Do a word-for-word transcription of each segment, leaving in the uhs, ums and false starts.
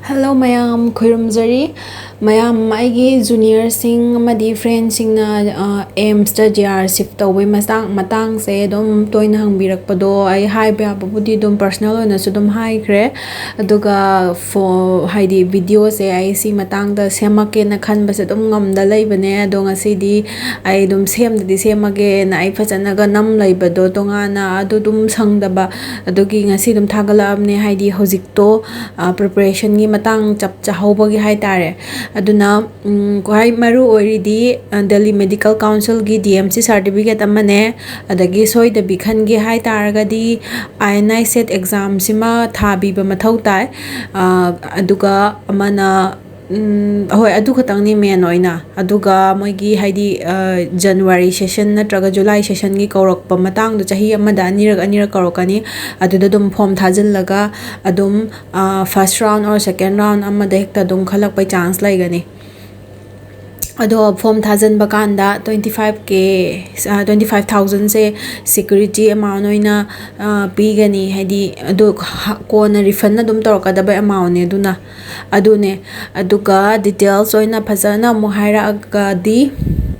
Hello ꯃꯌꯥꯝ, ꯈꯨꯔꯨꯝꯖꯔꯤ꯫ ꯃꯌꯥꯝ, ꯑꯩꯒꯤ ꯖꯨꯅꯤꯌꯔꯁꯤꯡ ꯑꯃꯗꯤ ꯐ꯭ꯔꯦꯟꯁꯤꯡꯅ, ꯑ, ꯑꯦꯝꯁꯇ ꯖꯦ ꯑꯥꯔ ꯁꯤꯐ ꯇꯧꯕꯩ ꯃꯇꯥꯡ, ꯃꯇꯥꯡꯁꯦ ꯑꯗꯨꯝ ꯇꯣꯏꯅ ꯍꯪꯕꯤꯔꯛꯄꯗꯣ, ꯑꯩ ꯍꯥꯏꯕ ꯌꯥꯕꯕꯨꯗꯤ ꯑꯗꯨꯝ ꯄꯔꯁꯅꯦꯜ ꯑꯣꯏꯅꯁꯨ ꯑꯗꯨꯝ ꯍꯥꯏꯈ꯭ꯔꯦ꯫ ꯑꯗꯨꯒ ꯐꯣ-, ꯍꯥꯏꯗꯤ, ꯚꯤꯗꯤꯑꯣꯁꯦ ꯑꯩ ꯁꯤ ꯃꯇꯥꯡꯗ ꯁꯦꯝꯃꯛꯀꯦꯅ ꯈꯟꯕꯁꯦ ꯑꯗꯨꯝ ꯉꯝꯗ ꯂꯩꯕꯅꯦ꯫ ꯑꯗꯣ ꯉꯁꯤꯗꯤ ꯑꯩ ꯑꯗꯨꯝ ꯁꯦꯝꯗꯗꯤ ꯁꯦꯝꯃꯒꯦꯅ ꯑꯩ ꯐꯖꯅꯒ ꯅꯝ ꯂꯩꯕꯗꯣ ꯇꯣꯉꯥꯟꯅ, ꯑꯗꯨ ꯑꯗꯨꯝ ꯁꯪꯗꯕ꯫ ꯑꯗꯨꯒꯤ ꯉꯁꯤ ꯑꯗꯨꯝ ꯊꯥꯒꯠꯂꯛꯑꯕꯅꯦ, ꯍꯥꯏꯗꯤ, ꯍꯧꯖꯤꯛꯇꯣ, ꯑ, ꯄ꯭ꯔꯤꯄꯦꯔꯦꯁꯟꯒꯤ ꯃꯇꯥꯡ ꯆꯞ ꯆꯥꯍꯧꯕꯒꯤ ꯍꯥꯏꯇꯥꯔꯦ꯫ ꯑꯗꯨꯅ, ꯎꯝ, ꯈ꯭ꯋꯥꯏ ꯃꯔꯨ ꯑꯣꯏꯔꯤꯗꯤ, ꯑ, ꯗꯦꯜꯂꯤ ꯃꯦꯗꯤꯀꯦꯜ ꯀꯥꯎꯟꯁꯤꯜꯒꯤ ꯗꯤ ꯑꯦꯝ ꯁꯤ ꯁꯥꯔꯇꯤꯐꯤꯀꯦꯠ ꯑꯃꯅꯦ꯫ ꯑꯗꯒꯤ ꯁꯣꯏꯗꯕꯤ ꯈꯟꯒꯦ ꯍꯥꯏ ꯇꯥꯔꯒꯗꯤ, ꯑꯥꯏ ꯑꯦꯟ ꯑꯥꯏ ꯁꯦꯠ ꯑꯦꯛꯖꯥꯝꯁꯤꯃ ꯊꯥꯕꯤꯕ ꯃꯊꯧ ꯇꯥꯏ꯫ ꯑ, ꯑꯗꯨꯒ ꯑꯃꯅ, ꯎꯝ, ꯍꯣꯏ, ꯑꯗꯨ ꯈꯛꯇꯪꯅꯤ ꯃꯦꯟ ꯑꯣꯏꯅ꯫ ꯑꯗꯨꯒ ꯃꯣꯏꯒꯤ, ꯍꯥꯏꯗꯤ, ꯑ, ꯖꯅꯋꯥꯔꯤ ꯁꯦꯁꯟ ꯅꯠꯇ꯭ꯔꯒ ꯖꯨꯂꯥꯏ ꯁꯦꯁꯟꯒꯤ ꯀꯧꯔꯛꯄ ꯃꯇꯥꯡꯗꯣ, ꯆꯍꯤ ꯑꯃꯗ ꯑꯅꯤꯔꯛ, ꯑꯅꯤꯔꯛ ꯀꯧꯔꯛꯀꯅꯤ꯫ ꯑꯗꯨꯗ ꯑꯗꯨꯝ ꯐꯣꯝ ꯊꯥꯖꯤꯜꯂꯒ ꯑꯗꯨꯝ, ꯑ, first round or second round ꯑꯃꯗ ꯍꯦꯛꯇ ꯑꯗꯨꯝ ꯈꯜꯂꯛꯄꯩ ꯆꯥꯟꯁ ꯂꯩꯒꯅꯤ꯫ ꯑꯗꯣ ꯐꯣꯝ ꯊꯥꯖꯤꯟꯕ ꯀꯥꯟꯗ twenty five K, ꯑ, twenty five thousandꯁꯦ security amount ꯑꯣꯏꯅ, ꯑ, ꯄꯤꯒꯅꯤ, ꯍꯥꯏꯗꯤ, ꯑꯗꯨ ꯍ-, ꯀꯣꯟꯅ refund ꯑꯗꯨꯝ ꯇꯧꯔꯛꯀꯗꯕ amountꯅꯦ꯫ ꯑꯗꯨꯅ, ꯑꯗꯨꯅꯦ꯫ ꯑꯗꯨꯒ details ꯑꯣꯏꯅ ꯐꯖꯅ ꯑꯃꯨꯛ ꯍꯥꯏꯔꯛꯑꯒꯗꯤ,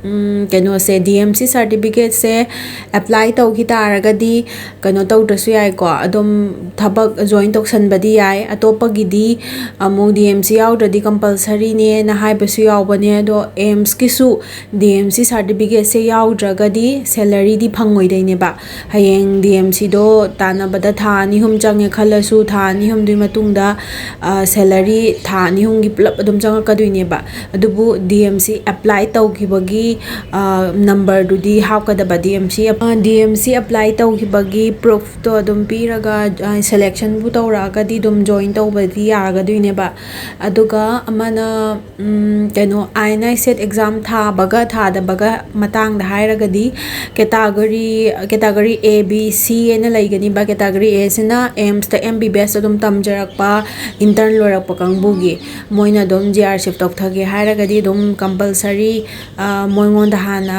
ꯎꯝ, ꯀꯩꯅꯣꯁꯦ, ꯗꯤ ꯑꯦꯝ ꯁꯤ ꯁꯥꯔꯇꯤꯐꯤꯀꯦꯠꯁꯦ ꯑꯦꯄ꯭ꯂꯥꯏ ꯇꯧꯈꯤ ꯇꯥꯔꯒꯗꯤ, ꯀꯩꯅꯣ ꯇꯧꯗ꯭ꯔꯁꯨ ꯌꯥꯏꯀꯣ, ꯑꯗꯨꯝ ꯊꯕꯛ ꯖꯣꯏꯟ ꯇꯧꯁꯟꯕꯗꯤ ꯌꯥꯏ꯫ ꯑꯇꯣꯞꯄꯒꯤꯗꯤ ꯑꯃꯨꯛ ꯗꯤ ꯑꯦꯝ ꯁꯤ ꯌꯥꯎꯗ꯭ꯔꯗꯤ ꯀꯝꯄꯜꯁꯔꯤꯅꯦꯅ ꯍꯥꯏꯕꯁꯨ ꯌꯥꯎꯕꯅꯦ꯫ ꯑꯗꯣ ꯑꯦꯝꯁꯀꯤꯁꯨ ꯗꯤ ꯑꯦꯝ ꯁꯤ ꯁꯥꯔꯇꯤꯐꯤꯀꯦꯠꯁꯦ ꯌꯥꯎꯗ꯭ꯔꯒꯗꯤ ꯁꯦꯂꯔꯤꯗꯤ ꯐꯪꯉꯣꯏꯗꯣꯏꯅꯦꯕ꯫ ꯍꯌꯦꯡ ꯗꯤ ꯑꯦꯝ ꯁꯤꯗꯣ ꯇꯥꯟꯅꯕꯗ ꯊꯥ ꯑꯅꯤ ꯑꯍꯨꯝ ꯆꯪꯉꯦ ꯈꯜꯂꯁꯨ, ꯊꯥ ꯑꯅꯤ ꯑꯍꯨꯝꯗꯨꯒꯤ ꯃꯇꯨꯡꯗ, ꯑ, ꯁꯦꯂꯔꯤ ꯊꯥ ꯑꯅꯤ ꯑꯍꯨꯝꯒꯤ ꯄꯨꯂꯞ ꯑꯗꯨꯝ ꯆꯪꯉꯛꯀꯗꯣꯏꯅꯦꯕ꯫ ꯑꯗꯨꯕꯨ ꯗꯤ ꯑꯦꯝ ꯁꯤ ꯑꯦꯄ꯭ꯂꯥꯏ ꯇꯧꯈꯤꯕꯒꯤ, ꯑ, ꯅꯝꯕꯔꯗꯨꯗꯤ ꯍꯥꯞꯀꯗꯕ꯫ ꯗꯤ ꯑꯦꯝ ꯁꯤ, ꯑ, ꯗꯤ ꯑꯦꯝ ꯁꯤ ꯑꯦꯄ꯭ꯂꯥꯏ ꯇꯧꯈꯤꯕꯒꯤ ꯄ꯭ꯔꯨꯐꯇꯣ ꯑꯗꯨꯝ ꯄꯤꯔꯒ, ꯑ, ꯁꯦꯂꯦꯛꯁꯟꯕꯨ ꯇꯧꯔꯛꯑꯒꯗꯤ ꯑꯗꯨꯝ ꯖꯣꯏꯟ ꯇꯧꯕꯗꯤ ꯌꯥꯒꯗꯣꯏꯅꯦꯕ꯫ ꯑꯗꯨꯒ ꯑꯃꯅ, ꯎꯝ, ꯀꯩꯅꯣ, ꯑꯥꯏ ꯑꯦꯟ ꯑꯥꯏ ꯁꯦꯠ ꯑꯦꯛꯖꯥꯝ ꯊꯥꯕꯒ ꯊꯥꯗꯕꯒ ꯃꯇꯥꯡꯗ ꯍꯥꯏꯔꯒꯗꯤ, ꯀꯦꯇꯥꯒꯣꯔꯤ, ꯀꯦꯇꯥꯒꯣꯔꯤ ꯑꯦ, ꯕꯤ, ꯁꯤ ꯍꯥꯏꯅ ꯂꯩꯒꯅꯤꯕ꯫ ꯀꯦꯇꯥꯒꯣꯔꯤ ꯑꯦꯁꯤꯅ ꯑꯦꯝꯁꯇ ꯑꯦꯝ ꯕꯤ ꯕꯤ ꯑꯦꯁ ꯑꯗꯨꯝ ꯇꯝꯖꯔꯛꯄ, ꯏꯟꯇꯔꯟ ꯂꯣꯏꯔꯛꯄ ꯀꯥꯡꯕꯨꯒꯤ, ꯃꯣꯏꯅ ꯑꯗꯨꯝ ꯖꯤ ꯑꯥꯔ ꯁꯤꯐ ꯇꯧꯊꯒꯦ ꯍꯥꯏꯔꯒꯗꯤ ꯑꯗꯨꯝ ꯀꯝꯄꯜꯁꯔꯤ, ꯑ, ꯃꯣꯏꯉꯣꯟꯗ ꯍꯥꯟꯅ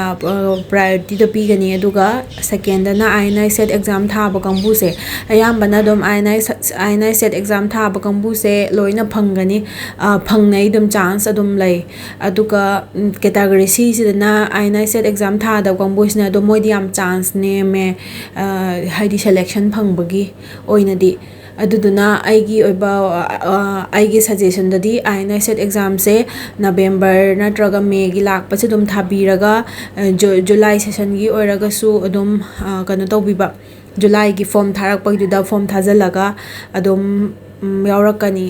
ꯄ꯭ꯔꯥꯏꯌꯣꯔꯤꯇꯤꯗꯣ ꯄꯤꯒꯅꯤ꯫ ꯑꯗꯨꯒ ꯁꯦꯀꯦꯟꯗꯅ I N I set exam ꯊꯥꯕ ꯀꯥꯡꯕꯨꯁꯦ, ꯑꯌꯥꯝꯕꯅ ꯑꯗꯨꯝ I N I I N I set exam ꯊꯥꯕ ꯀꯥꯡꯕꯨꯁꯦ ꯂꯣꯏꯅ ꯐꯪꯒꯅꯤ꯫ ꯐꯪꯅꯩ, ꯑꯗꯨꯝ ꯆꯥꯟꯁ ꯑꯗꯨꯝ ꯂꯩ꯫ ꯑꯗꯨꯒ ꯀꯦꯇꯥꯒꯣꯔꯤ ꯁꯤꯁꯤꯗꯅ I N I set exam ꯊꯥꯗꯕ ꯀꯥꯡꯕꯨꯁꯤꯅ ꯑꯗꯨꯝ ꯃꯣꯏꯗꯤ ꯌꯥꯝ ꯆꯥꯟꯁ ꯅꯦꯝꯃꯦ, ꯍꯥꯏꯗꯤ ꯁꯦꯂꯦꯛꯁꯟ ꯐꯪꯕꯒꯤ ꯑꯣꯏꯅꯗꯤ꯫ ꯑꯗꯨꯗꯨꯅ ꯑꯩꯒꯤ ꯑꯣꯏꯕ ꯑꯩꯒꯤ ꯁꯖꯦꯁꯟꯗꯗꯤ ꯑꯥꯏ ꯑꯦꯟ ꯑꯥꯏ ꯁꯦꯠ ꯑꯦꯛꯖꯥꯝꯁꯦ ꯅꯕꯦꯝꯕꯔ ꯅꯠꯇ꯭ꯔꯒ ꯃꯦꯒꯤ ꯂꯥꯛꯄꯁꯦ ꯑꯗꯨꯝ ꯊꯥꯕꯤꯔꯒ, ꯖꯨꯂꯥꯏ ꯁꯦꯁꯟꯒꯤ ꯑꯣꯏꯔꯒꯁꯨ ꯑꯗꯨꯝ ꯀꯩꯅꯣ ꯇꯧꯕꯤꯕ, ꯖꯨꯂꯥꯏꯒꯤ ꯐꯣꯝ ꯊꯥꯔꯛꯄꯒꯤꯗꯨꯗ ꯐꯣꯝ ꯊꯥꯖꯤꯜꯂꯒ ꯑꯗꯨꯝ ꯌꯥꯎꯔꯛꯀꯅꯤ꯫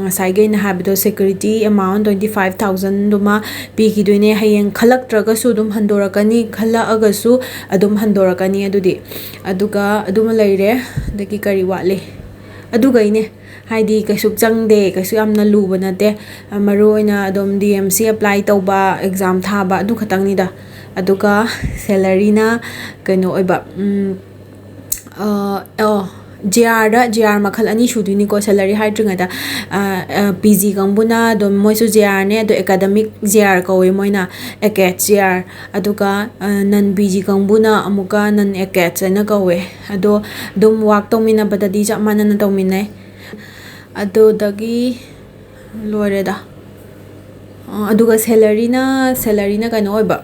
ꯉꯁꯥꯏꯒꯤ ꯑꯩꯅ ꯍꯥꯏꯕꯗꯣ, ꯁꯦꯀ꯭ꯌꯨꯔꯤꯇꯤ ꯑꯦꯃꯥꯎꯟ ꯇ꯭ꯋꯦꯟꯇꯤ ꯐꯥꯏꯚ ꯊꯥꯎꯖꯟꯗꯨꯃ ꯄꯤꯈꯤꯗꯣꯏꯅꯦ꯫ ꯍꯌꯦꯡ ꯈꯜꯂꯛꯇ꯭ꯔꯒꯁꯨ ꯑꯗꯨꯝ ꯍꯟꯗꯣꯔꯛꯀꯅꯤ, ꯈꯜꯂꯛꯑꯒꯁꯨ ꯑꯗꯨꯝ ꯍꯟꯗꯣꯔꯛꯀꯅꯤ꯫ ꯑꯗꯨꯗꯤ ꯑꯗꯨꯒ ꯑꯗꯨꯃ ꯂꯩꯔꯦ꯫ ꯑꯗꯒꯤ ꯀꯔꯤ ꯋꯥꯠꯂꯤ? ꯑꯗꯨꯒꯩꯅꯦ꯫ ꯍꯥꯏꯗꯤ ꯀꯩꯁꯨ ꯆꯪꯗꯦ, ꯀꯩꯁꯨ ꯌꯥꯝꯅ ꯂꯨꯕ ꯅꯠꯇꯦ꯫ ꯃꯔꯨ ꯑꯣꯏꯅ ꯑꯗꯨꯝ ꯗꯤ ꯑꯦꯝ ꯁꯤ ꯑꯦꯄ꯭ꯂꯥꯏ ꯇꯧꯕ, ꯑꯦꯛꯖꯥꯝ ꯊꯥꯕ, ꯑꯗꯨ ꯈꯛꯇꯪꯅꯤꯗ꯫ ꯑꯗꯨꯒ ꯁꯦꯂꯔꯤꯅ ꯀꯩꯅꯣ ꯑꯣꯏꯕ, ꯑꯣ, ꯖꯦ ꯑꯥꯔꯗ, ꯖꯦ ꯑꯥꯔ ꯃꯈꯜ ꯑꯅꯤ ꯁꯨꯗꯣꯏꯅꯤꯀꯣ, ꯁꯦꯂꯔꯤ ꯍꯥꯏꯗ꯭ꯔꯤꯉꯩꯗ꯫ ꯄꯤ ꯖꯤ ꯀꯥꯡꯕꯨꯅ ꯑꯗꯨꯝ, ꯃꯣꯏꯁꯨ ꯖꯦ ꯑꯥꯔꯅꯦ, ꯑꯗꯣ ꯑꯦꯀꯥꯗꯃꯤꯛ ꯖꯦ ꯑꯥꯔ ꯀꯧꯋꯦ ꯃꯣꯏꯅ, ꯑꯦꯀꯦꯠꯁ ꯖꯦ ꯑꯥꯔ꯫ ꯑꯗꯨꯒ ꯅꯟ ꯄꯤ ꯖꯤ ꯀꯥꯡꯕꯨꯅ ꯑꯃꯨꯛꯀ ꯅꯟ ꯑꯦꯀꯦꯠꯁ ꯍꯥꯏꯅ ꯀꯧꯋꯦ꯫ ꯑꯗꯣ ꯑꯗꯨꯝ ꯋꯥꯛ ꯇꯧꯃꯤꯟꯅꯕꯗꯗꯤ ꯆꯞ ꯃꯥꯟꯅꯅ ꯇꯧꯃꯤꯟꯅꯩ꯫ ꯑꯗꯨꯗꯒꯤ ꯂꯣꯏꯔꯦꯗ꯫ ꯑꯗꯨꯒ ꯁꯦꯂꯔꯤꯅ, ꯁꯦꯂꯔꯤꯅ ꯀꯩꯅꯣ ꯑꯣꯏꯕ,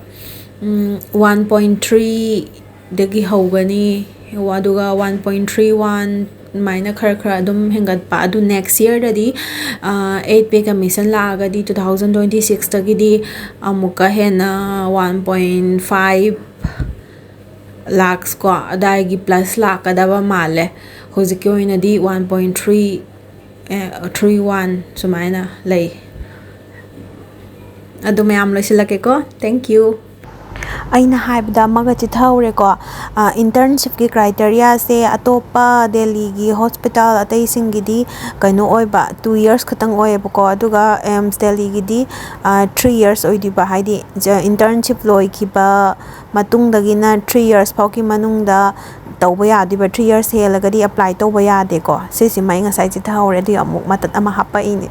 ꯋꯥꯟ ꯄꯣꯏꯟ ꯊ꯭ꯔꯤꯗꯒꯤ ꯍꯧꯒꯅꯤ꯫ ꯑꯗꯨꯒ ꯋꯥꯟ ꯄꯣꯏꯟ ꯊ꯭ꯔꯤ ꯋꯥꯟ ꯑꯗꯨꯃꯥꯏꯅ ꯈꯔ ꯈꯔ ꯑꯗꯨꯝ ꯍꯦꯟꯒꯠꯄ꯫ ꯑꯗꯨ ꯅꯦꯛꯁ ꯌꯔꯗꯗꯤ ꯑꯩꯠ ꯄꯦ ꯀꯃꯤꯁꯟ ꯂꯥꯛꯑꯒꯗꯤ, ꯇꯨ ꯊꯥꯎꯖꯟ ꯇ꯭ꯋꯦꯟꯇꯤ ꯁꯤꯛꯁꯇꯒꯤꯗꯤ ꯑꯃꯨꯛꯀ ꯍꯦꯟꯅ ꯋꯥꯟ ꯄꯣꯏꯟ ꯐꯥꯏꯚ ꯂꯥꯛꯁ ꯀꯣ ꯑꯗꯥꯏꯒꯤ ꯄ꯭ꯂꯁ ꯂꯥꯛꯀꯗꯕ ꯃꯥꯜꯂꯦ꯫ ꯍꯧꯖꯤꯛꯀꯤ ꯑꯣꯏꯅꯗꯤ one point three, three one ꯁꯨꯃꯥꯏꯅ ꯂꯩ꯫ ꯑꯗꯨ ꯃꯌꯥꯝ ꯂꯣꯏꯁꯤꯜꯂꯛꯀꯦꯀꯣ꯫ Thank you꯫ ꯑꯩꯅ ꯍꯥꯏꯕꯗ ꯑꯃꯒ ꯆꯤꯊꯍꯧꯔꯦꯀꯣ꯫ ꯏꯟꯇꯔꯟꯁꯤꯞꯀꯤ ꯀ꯭ꯔꯥꯏꯇꯦꯔꯤꯌꯥꯁꯦ ꯑꯇꯣꯞꯄ ꯗꯦꯜꯂꯤꯒꯤ ꯍꯣꯁꯄꯤꯇꯥꯜ ꯑꯇꯩꯁꯤꯡꯒꯤꯗꯤ ꯀꯩꯅꯣ ꯑꯣꯏꯕ, ꯇꯨ ꯌꯔꯁ ꯈꯛꯇꯪ ꯑꯣꯏꯌꯦꯕꯀꯣ꯫ ꯑꯗꯨꯒ ꯑꯦꯝꯁ ꯗꯦꯜꯂꯤꯒꯤꯗꯤ ꯊ꯭ꯔꯤ ꯌꯔꯁ ꯑꯣꯏꯗꯣꯏꯕ꯫ ꯍꯥꯏꯗꯤ ꯏꯟꯇꯔꯟꯁꯤꯞ ꯂꯣꯏꯈꯤꯕ ꯃꯇꯨꯡꯗꯒꯤꯅ ꯊ꯭ꯔꯤ ꯌꯔꯁ ꯐꯥꯎꯒꯤ ꯃꯅꯨꯡꯗ ꯇꯧꯕ ꯌꯥꯗꯣꯏꯕ꯫ ꯊ꯭ꯔꯤ ꯌꯔꯁ ꯍꯦꯜꯂꯒꯗꯤ ꯑꯦꯄ꯭ꯂꯥꯏ ꯇꯧꯕ ꯌꯥꯗꯦꯀꯣ꯫ ꯁꯤꯁꯤꯃ ꯑꯩ ꯉꯁꯥꯏ ꯆꯤꯊꯍꯧꯔꯦ, ꯑꯗꯨꯒꯤ ꯑꯃꯨꯛ ꯃꯇꯠ ꯑꯃ ꯍꯥꯞꯄꯛꯏꯅꯦ꯫